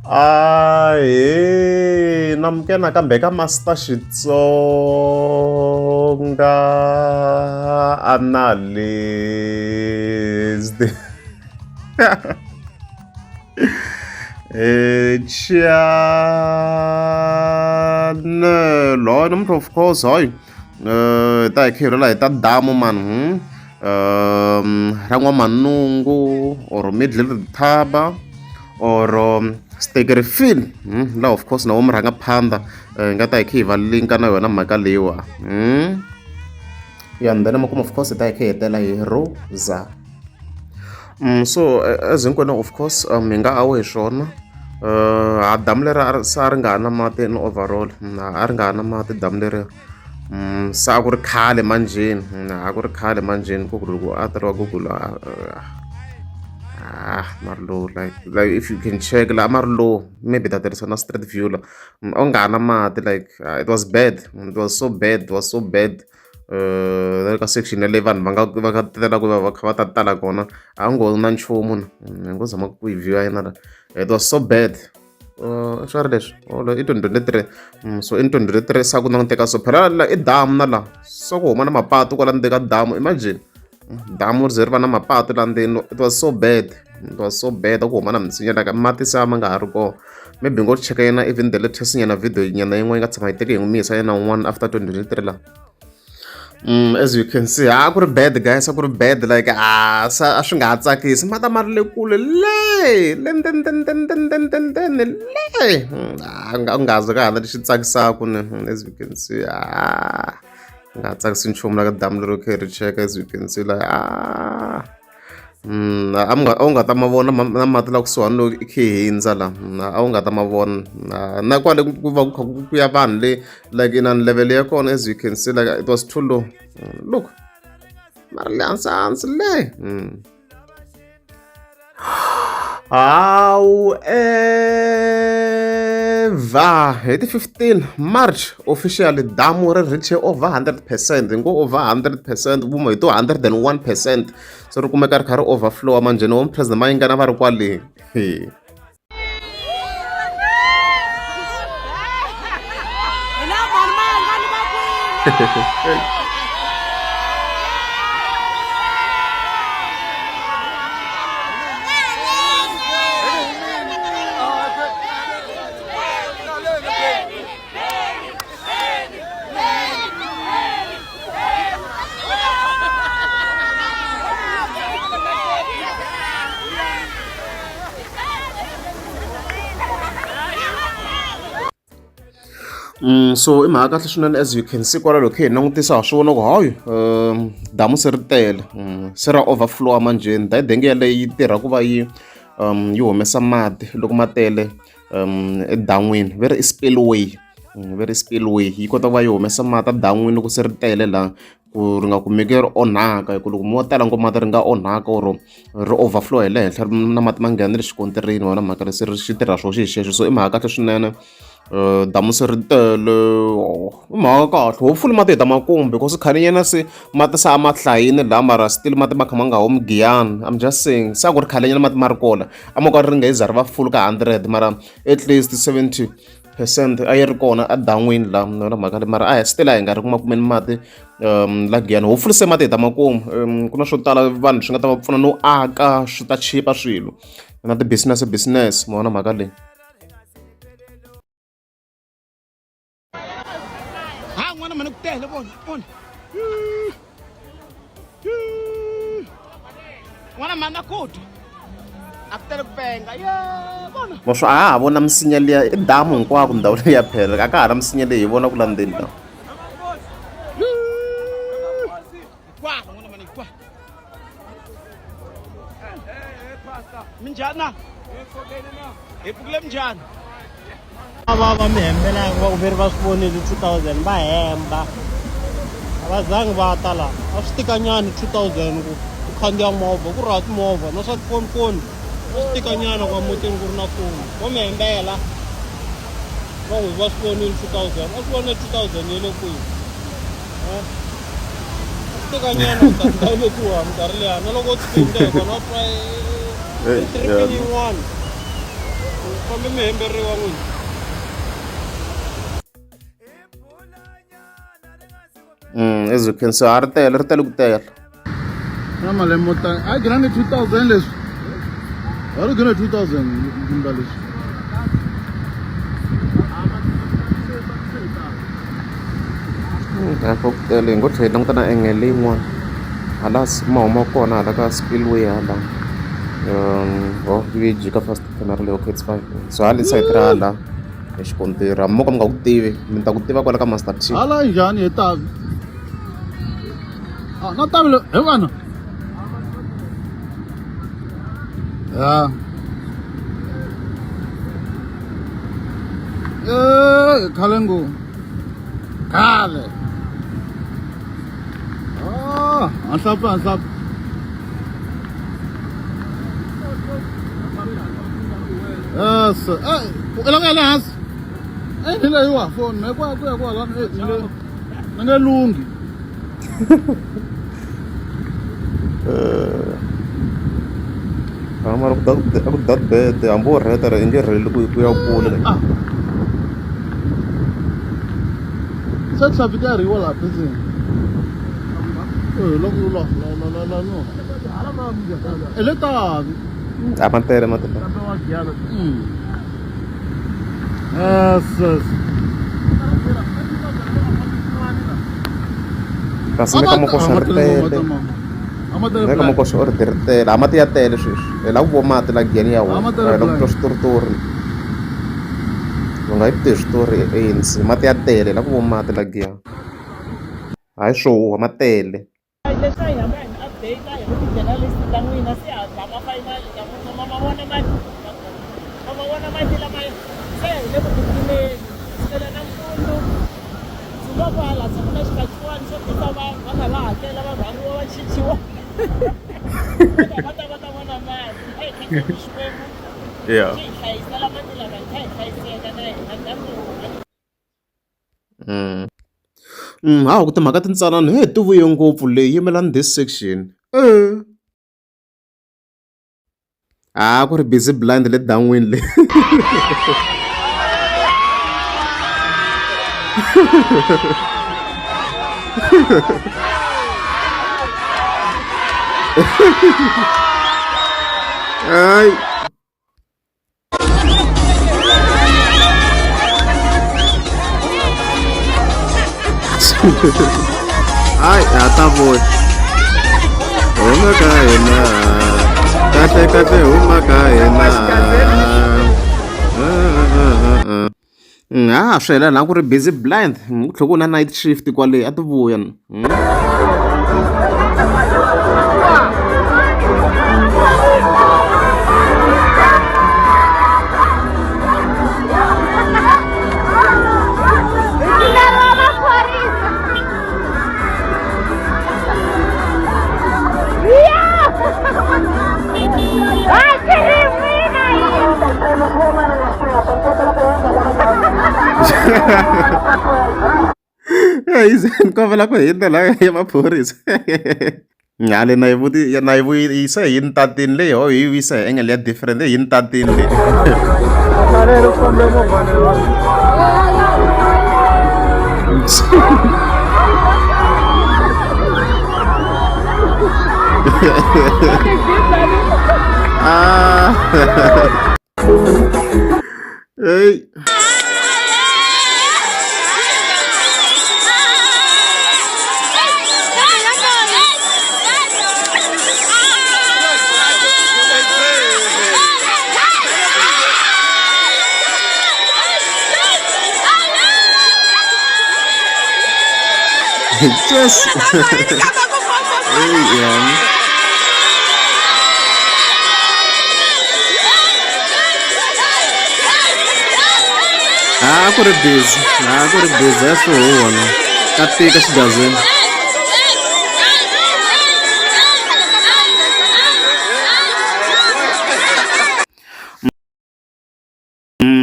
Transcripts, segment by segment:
Ahee namukela nakambe ka Master Xitsonga Analyst channel hayi namuntlha of course hayi hi ta hi kha hi rhwala hi ta damu mani ra N'wamanungu or Middle Thaba or Stekerfil laha of course na wo murhangaphandha hi nga ta hi kha hi va link-a na yona mhaka leyiwa ya and then makumu of course hi ta hi kha hi hetela hi Rosa. So as hinkwenu of course hi nga awe hi swona ha damu leri a ri se a ri nga ha na mati in overall a ri nga ha na mati damu leriya se a ku ri khale manjheni a ku ri khale manjheni ku loko a tirha Google ah mara low like if you can check la ma ri low maybe ta tirhisa na street view la a wu nga ha na mati like it was bad it was so bad it was so bad na le ka section yaleyo vanhu va nga va nga tela ku va va kha va ta tala kona a ngo na nchumu na hi ngo zama ku yi view yena la it was so bad swi ri leswi i 2023 so in 2023 sa ku languteka so phela la i damu na la so ku huma na mapatu kwala ndzeni ka damu imagine damu ri ze ri va na mapatu la ndzeni it was so bad it was so bad ku huma na misinya like mati se a ma nga ha ri kona maybe ngo cheka yena even the latest nyana video nyana yin'wana yi nga tshama yi teke hi n'wi miyisa yena un'wana after 2023 la. As you can see a ku ri bad guys a ku ri bad like a sa a swi nga ha tsakisi mati a ma ri le kule le le ndzeni le a nga nga za ka ha na lexi tsakisaka ni as you can see a nga ha tsakisi nchumu la ka damu lero khe ri cheka as you can see like a a mi nga a wu nga ta ma vona na mati la kusuhani loko i khe i hindza la a wu nga ta ma vona na kwale ku va ku kha ku ya vanhu le like inani level ya kona as you can see like it was too low look mara le hansi hansi le However, hi ti 15 March officially damu ri reach over 100 percent hi ngo over 100 percent vuma hi to 101 percent se ri kumeka ri kha ri overflow manjheni wo president Mayengani va ri kwale So i mhaka kahle swinene as you can see kwala loko hi langutisa ha swi vona ku hayi damu se ri tele se ra overflow manjheni dayidenge yaleyo yi tirha ku va yi yi humesa mati loko ma tele edan'wini ve ri i spillway ve ri spillway yi kota ku va yi humesa mati edan'wini loko se ri tele laha ku ri nga kumeki ri onhaka hi ku loko mo tala ngopfu mati ri nga onhaka or ri overflow hi le henhla na mati ma nghena na le xikontirini wona mhaka leyi se ri xi tirha swo xi hi xexo so i mhaka kahle swinene damu se ri tele i mhaka kahle hopefully mati hi ta ma kuma because khale nyana se mati se a ma hlayini laha mara still mati ma kha ma nga humi Giyani I'm just saying se a ku ri khale nyana mati ma ri kona a mo ka ri nga yi za ri va full ka 100 mara at least 70 percent a yi ri kona edan'wini laha na mhaka leyi mara a hi still a hi nga ri ku ma kumeni mati la Giyani hopefully se mati hi ta ma kuma ku na swo tala vanhu swi nga ta va pfuna no aka swi ta chipa swilo na ti-business business ma vona mhaka leyi. Ha n'wana mhani ku tele vona vona n'wana mhani a ku twa a ku tele ku penga ye vona Ma swo a ha ha vona misinya liya i damu hinkwako ndhawu leyi ya phela a ka ha ri misinya leyi hi vona ku la ndzeni la. Hinkwako n'wana mhani hinkwako minjhani na hi pfukile minjhani va va mi hembelaka va ku ve ri va swi vonile 2000 va hemba a va zangi va ta la a swi tikanyana 2000 ku ku khandziya movha ku ri hava timovha na swa tifonifoni a swi tikanyana ku mutini ku ri na foni vo mi hembela va ku va swi vonile 2000 a swi vone 2000 ya le kwihi a swi tikanyana ku ta ndhawu letiwa minkarhi liya na loko u ti kumbe kona u twa etiripini yin'wana. Fambe mi hemberiwa n'wina. As you can see a ri tele ri tele ku tele. Na malembe mo tala a gina ni 2000 leswi a ri gina 2000 ndla leswi. Ku tele hi ngo tlhela hi languta na angle leyin'wana hala ma huma kona hala ka spillway hala oh yi jika fast camera leyi okay it's fine so hala side ra hala hi xikontiri hambi mo ka mi nga ku tivi mi ta ku tiva kwala ka Master T. Hala njhani hi tavi ah na tavi hi vana ya eh khale ngopfu khale ah hanhlapfu hanhlapfu. Yes. Eh, u lava ku ya le hansi? Eh, ni leyiwa foni me kwa ku ya kwala eh ni nge ni nge lunghi. Ah, mara ku a ku that bad hambi wo rheta i nge rheleli ku ku ya kule. Ah. Se traffic ya riwa laha peseni. Eh, loko la la la la la no. E le tavi. A ma tele ma tele. Yes, yes. Kasi le ka Mokoša ri tele. Le ka Mokoša o ri ri tele. A mati ya tele sweswi. Hi lava ku vo mati la Giyani ya huma. Hi lava ku twa switoritori. Va nga yi tivi switori ANC. Mati ya tele hi lava ku vo mati la Giyani. Hayi swo ma tele. Leswi a hi hamba hi mi update hi ri ti-journalist ta n'wina se ha zama finally namuntlha ma ma vona mati ma ma vona mati lamaya se hi le ku titimeni kusukela nampundzu ndzi ku hala se ku na xikachiwani xo tisa vanhu va kha va hakela va rhwariwa va chichiwa va ta va ta vona mati a hi khenseni Xikwembu xi hi hlayisela mati lama hi kha hi hlayiseka na hina damu. Hawa ku timhaka tintsanana he ti vuye ngopfu leyi yimelani this section a ku ri busy blind le dan'wini le. Hayi. Hayi ha ta vuya huma ka hina kahle kahle huma ka hina. Ha swi hela laha ku ri busy blind ku tlhela ku na night shift kwale a ti vuya. Ni kombela ku hundza la ya maphorisa hale na yi vuti na yi vuyisa hi ntatini leyi ho yi vuyisa hi angle ya different hi ntatini leyi. Ah. Hey. Just hey, yeah. A ku ri busy a ku ri busy ya swihuhwana ka tika xigazini.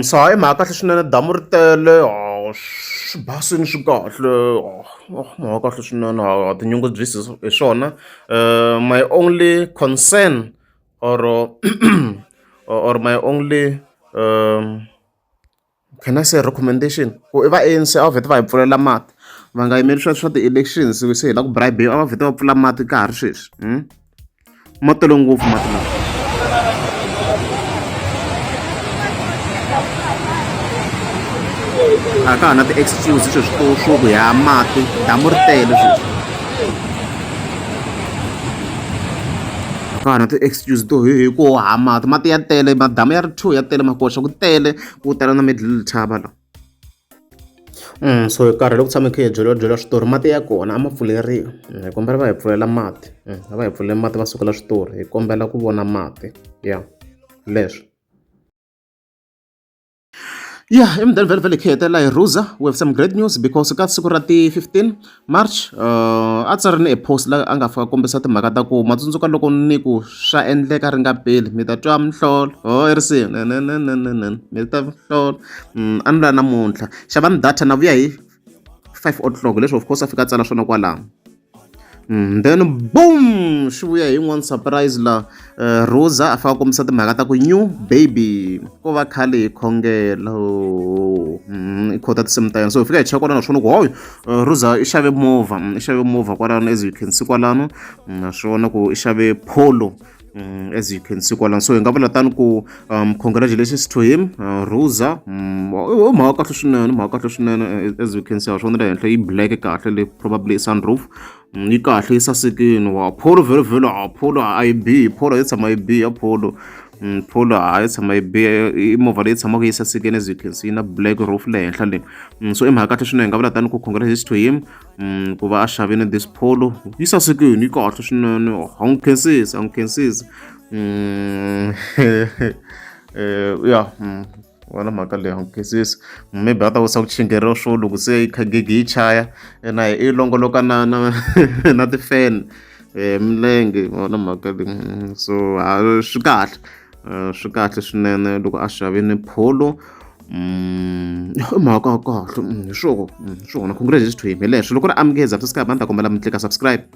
So hayi mhaka kahle swinene damu ri tele swi basini swi kahle mhaka kahle swinene ha tinyungubyisi hi swona my only concern or or my only. Can I say recommendation ku i va A_N_C a va vheti va hi pfulela mati va nga yimeli swa ti-elections se hi la ku bribe-iwa a va vheti va pfula mati ka ha ri sweswi ma tele ngopfu mati lawa. A ka ha na ti-excuse sweswi to swo ku ya mati damu ri tele sweswi. Ka ha na ti-excuse to hi ku ha mati mati ya tele madamu ya ri two ya tele makoxa ku tele ku tala na middle tshava la so hi karhi loko tshame kha hi byeriwa byeriwa switori mati ya kona a ma pfuleriwa hi kombela va hi pfulela mati a va hi pfulele mati va sukela switori hi kombela ku vona mati ya leswo. Yeah, emudeni vhele vhele hi hetelela hi rhuza we have some great news because ka siku ra ti 15 March a tsarini e post la a nga fika kombisa timhaka ta ku matsundzuka loko ni ku swa endleka ri nga peli mi ta twa mihlolo ho i risimu mi ta mihlolo a ni la namuntlha xavani data na vuya hi 5 o'clock leswi of course a fika a tsala swona kwalano. Then boom xi vuya hi yin'wana surprise la Rosa a fika a kombisa timhaka ta ku new baby ko va khale hi khongela i quote tinsimu ta yena so hi fika hi cheka kwalano naswona ku hoy Rosa i xave movha i xave movha kwalano as you can see kwalano naswona ku i xave Polo as you can see kwalano so hi nga vula tani ku congratulations to him Rosa i mhaka kahle swinene mhaka kahle swinene as you can see ha swona le henhla yi black kahle le probably sunroof yi kahle yi sasekile wa Polo vhele vhele a Polo a yi bihi Polo yi tshama yi biha Polo Polo a yi tshama yi biha i movha leyi tshamaka yi sasekile as you can see na black roof le henhla le so i mhaka kahle swinene hi nga vula tani ku congratulations to him ku va a xavile this Polo yi sasekile yi kahle swinene ha n'wi khensisa ha n'wi khensisa ya wona mhaka leyi ha n'wi khensisa maybe a ta wisa ku chingheriwa swo loko se yi kha gigi yi chaya na yi longoloka na na na ti-fan milenge wona mhaka leyi so ha swi kahle swi kahle swinene loko a xavile Polo i mhaka ya kahle hi swona hi swona congratulations to him hi leswo loko ri amukeza subscribe a ni ta kombela mi tlika subscribe.